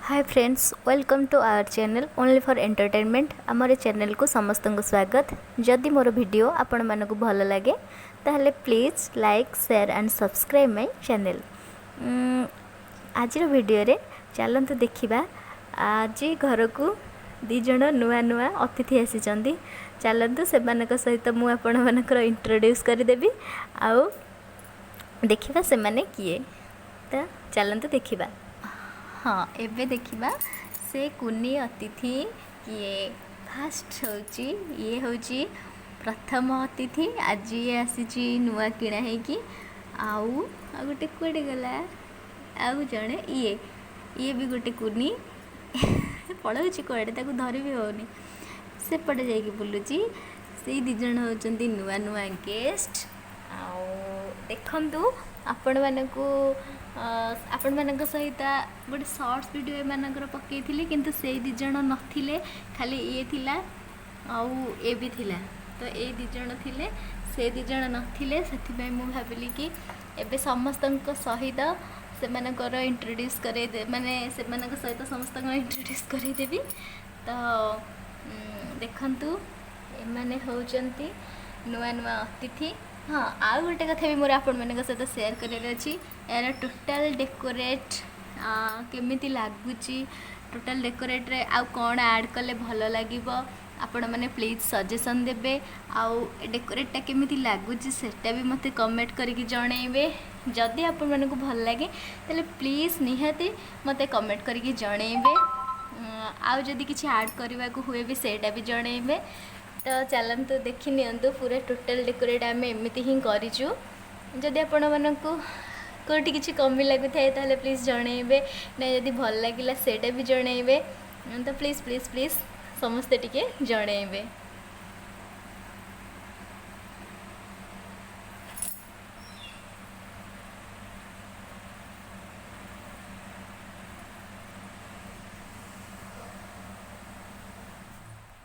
Hi friends, welcome to our channel Only for Entertainment. ଆମର ଚ୍ୟାନେଲ୍କୁ ସମସ୍ତଙ୍କୁ ସ୍ୱାଗତ। ଯଦି ମୋର ଭିଡ଼ିଓ ଆପଣମାନଙ୍କୁ ଭଲ ଲାଗେ, ତାହେଲେ please like, share and subscribe my channel. ଆଜିର ଭିଡ଼ିଓରେ ଚାଲନ୍ତୁ ଦେଖିବା, ଆଜି ଘରକୁ ଦୁଇ ଜଣ ନୂଆ ନୂଆ ଅତିଥି ଆସିଛନ୍ତି। ଚାଲନ୍ତୁ, ସେମାନଙ୍କ ସହିତ ମୁଁ ଆପଣମାନଙ୍କର ଇଣ୍ଟ୍ରୋଡ୍ୟୁସ୍ କରିଦେବି ଆଉ ଦେଖିବା ସେମାନେ କିଏ। ତ ଚାଲନ୍ତୁ ଦେଖିବା। ହଁ, ଏବେ ଦେଖିବା ସେ କୁନି ଅତିଥି କିଏ। ଫାଷ୍ଟ ହେଉଛି ଇଏ, ହେଉଛି ପ୍ରଥମ ଅତିଥି। ଆଜି ଇଏ ଆସିଛି ନୂଆ କିଣା ହେଇକି। ଆଉ ଆଉ ଗୋଟେ କୁଆଡ଼େ ଗଲା? ଆଉ ଜଣେ ଇଏ, ଇଏ ବି ଗୋଟେ କୁନି। ପଳାଉଛି କୁଆଡ଼େ, ତାକୁ ଧରି ବି ହେଉନି, ସେପଟେ ଯାଇକି ବୁଲୁଛି। ସେଇ ଦୁଇ ଜଣ ହେଉଛନ୍ତି ନୂଆ ନୂଆ ଗେଷ୍ଟ। ଆଉ ଦେଖନ୍ତୁ, ଆପଣମାନଙ୍କ ସହିତ ଗୋଟେ ସର୍ଟସ୍ ଭିଡ଼ିଓ ଏମାନଙ୍କର ପକାଇଥିଲି, କିନ୍ତୁ ସେଇ ଦୁଇ ଜଣ ନଥିଲେ। ଖାଲି ଇଏ ଥିଲା ଆଉ ଏ ବି ଥିଲା। ତ ଏଇ ଦୁଇ ଜଣ ଥିଲେ, ସେ ଦୁଇ ଜଣ ନଥିଲେ। ସେଥିପାଇଁ ମୁଁ ଭାବିଲି କି ଏବେ ସମସ୍ତଙ୍କ ସହିତ ସେମାନଙ୍କର ଇଣ୍ଟ୍ରୋଡ୍ୟୁସ୍ କରେଇ, ମାନେ ସେମାନଙ୍କ ସହିତ ସମସ୍ତଙ୍କର ଇଣ୍ଟ୍ରୋଡ୍ୟୁସ୍ କରେଇଦେବି। ତ ଦେଖନ୍ତୁ, ଏମାନେ ହେଉଛନ୍ତି ନୂଆ ନୂଆ ଅତିଥି। ହଁ, ଆଉ ଗୋଟେ କଥା ବି ମୋର ଆପଣମାନଙ୍କ ସହିତ ସେୟାର କରିବାର ଅଛି। ଏହାର ଟୋଟାଲ୍ ଡେକୋରେଟ୍ କେମିତି ଲାଗୁଛି, ଟୋଟାଲ୍ ଡେକୋରେଟ୍ରେ ଆଉ କ'ଣ ଆଡ଼୍ କଲେ ଭଲ ଲାଗିବ, ଆପଣମାନେ ପ୍ଲିଜ୍ ସଜେସନ୍ ଦେବେ। ଆଉ ଏ ଡେକୋରେଟ୍ଟା କେମିତି ଲାଗୁଛି, ସେଇଟା ବି ମୋତେ କମେଣ୍ଟ କରିକି ଜଣେଇବେ। ଯଦି ଆପଣମାନଙ୍କୁ ଭଲ ଲାଗେ, ତାହେଲେ ପ୍ଲିଜ୍ ନିହାତି ମୋତେ କମେଣ୍ଟ କରିକି ଜଣେଇବେ। ଆଉ ଯଦି କିଛି ଆଡ଼୍ କରିବାକୁ ହୁଏ ବି, ସେଇଟା ବି ଜଣେଇବେ। ତ ଚାଲନ୍ତୁ ଦେଖି ନିଅନ୍ତୁ, ପୁରା ଟୋଟାଲ୍ ଡେକୋରେଟ୍ ଆମେ ଏମିତି ହିଁ କରିଛୁ। ଯଦି ଆପଣମାନଙ୍କୁ କେଉଁଠି କିଛି କମି ଲାଗୁଥାଏ, ତାହେଲେ ପ୍ଲିଜ୍ ଜଣେଇବେ। ନାଇଁ, ଯଦି ଭଲ ଲାଗିଲା, ସେଇଟା ବି ଜଣେଇବେ। ତ ପ୍ଲିଜ୍, ପ୍ଲିଜ୍, ପ୍ଲିଜ୍ ସମସ୍ତେ ଟିକେ ଜଣେଇବେ।